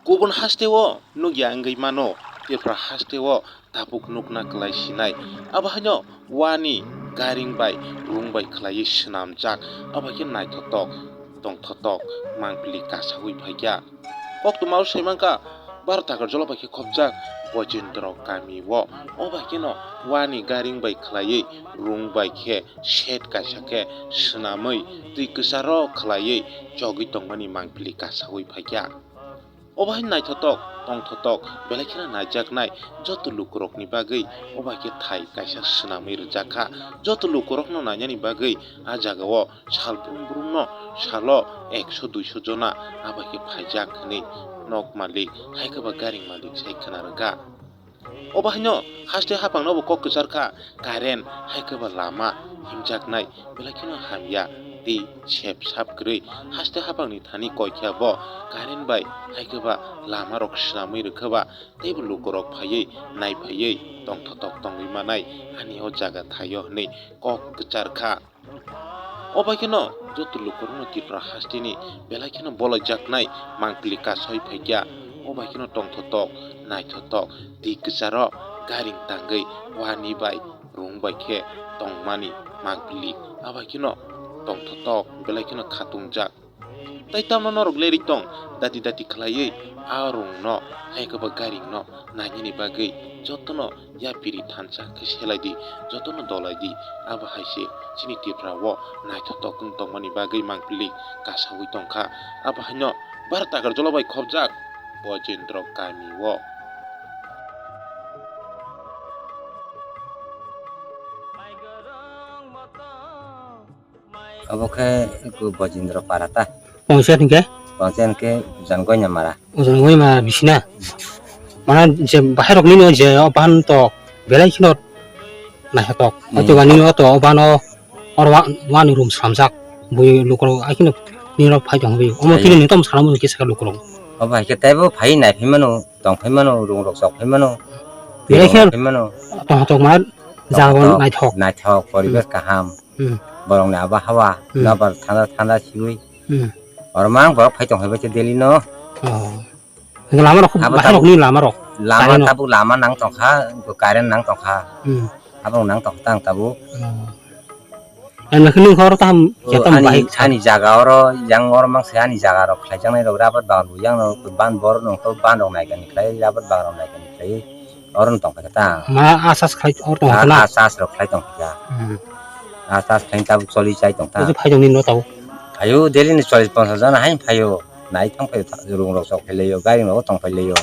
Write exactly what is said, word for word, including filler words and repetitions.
Kubun hasteo nukya wngwi mano, Tripura hasteo tabuk nukna kwlai sinai. Abo haino wani garing bai rung bai khwlaiwi swnamjak, abo khe naithotok, tongthotok, mangpili kasaui phaikha. Koktwmao saimankha, Bharat Nagar jolo bai khe khopjak Bojendro kami o. O bai kheno wani garing bai khwlaiwi rung bai khe shed kaisa khe swnamwi twi kwcharo khwlaiwi chogwi tongmani mangpili kasaui phaikha. O bai naithotok, tongthotok, belai kheno naijaknai joto lukurokni bagwi o bai khe thai kaisa swnamwi rwjak kha. Joto lukurokno nainani bagwi a jagao sal brum brumno salo ekso duiso jona a bai khe phaijak hwnwi nok malik hai khe ba garing malik sai khna rwkha. O bahaino haste haphangno bo kok kwchar kha, current hai khe ba lama himjaknai belai kheno hamya tei sep sap kwrwi. Haste haphangni thani koi khe bo current bai hai khe ba lama rok swnamwi rwkha ba teibo lukurok phaiwi nai phaiwi tongthotok tongwi manai ani o jaga thaio hwnwi kok kwchar kha. O bai kheno joto lukurokno Tripura hasteni belai kheno bolaijaknai mangpili kasoi phaikha. O bai kheno tongthotok, naithotok, twi kwcharo garing tangwi wani bai rung bai khe tongmani mangpili. A bai kheno tongthotok belai kheno khatungjak. Tai tamo norok lerwi tong, dati dati khlaiwi a rungno, hai khe ba garingno nainani bagwi jotono yapiri thansa khe selai di, jotono dolai di. Abo hai se chini Tripura o naithotok wng tongmani bagwi mangpili kasaui tongkha. Abo haino Bharat Nagar jolo bai khopjak Bojendro kami o. Obo khe eko Bojendro para ta. Pongset hingke? Pongset hingke Ujan Goina mara. Ujan Goina mara bisina. Mana je bahai rok nini je oban to belai kheno naithotok. Hmm. Oto gani oto obano or wa-, wani room slamjak. Bui lukurok akhino nini rok phai tong bui. Omo kini ni tom salamu kisa lukurok. Obo hai khe teibo phai nai phai mano, tong phai mano, room rok chok phai mano. Belai kheno phai mano. Tongthotok ma jaga naithok. Naithok, poribesh kaham. Hmm. Borokni abo hawa, hmm, nobar thanda thanda siwi. Hmm. Oro mang borok phai tong phai bai khe daily no. Oh. Lama rok, abo bahai rok ni lama rok. Lama tabuk lama nang tong kha, current nang tong kha. Hmm. Abo nang tong kha tang tabuk. Oh. Ang nakhwlwng hor kaham khe tamo bahai ani jaga oro, yang oro mang se ani jaga rok khlai jaknai rok rabar bagan bo yang no ban bor nong to ban rok nai kani khlai rabar bagan rok nai kani khlai. Oro no tong kha ta. Ma asas khlai or tong kha na. Asas rok khlai tong kha. Hmm. Asas khlai tabuk choli chai tong ta. Oje phai tong ni no tabuk. Phaio daily ni chollish ponchash jona hai phaio. Nai thang phaio, room rok chok phai laio, gari rok tong phai laio.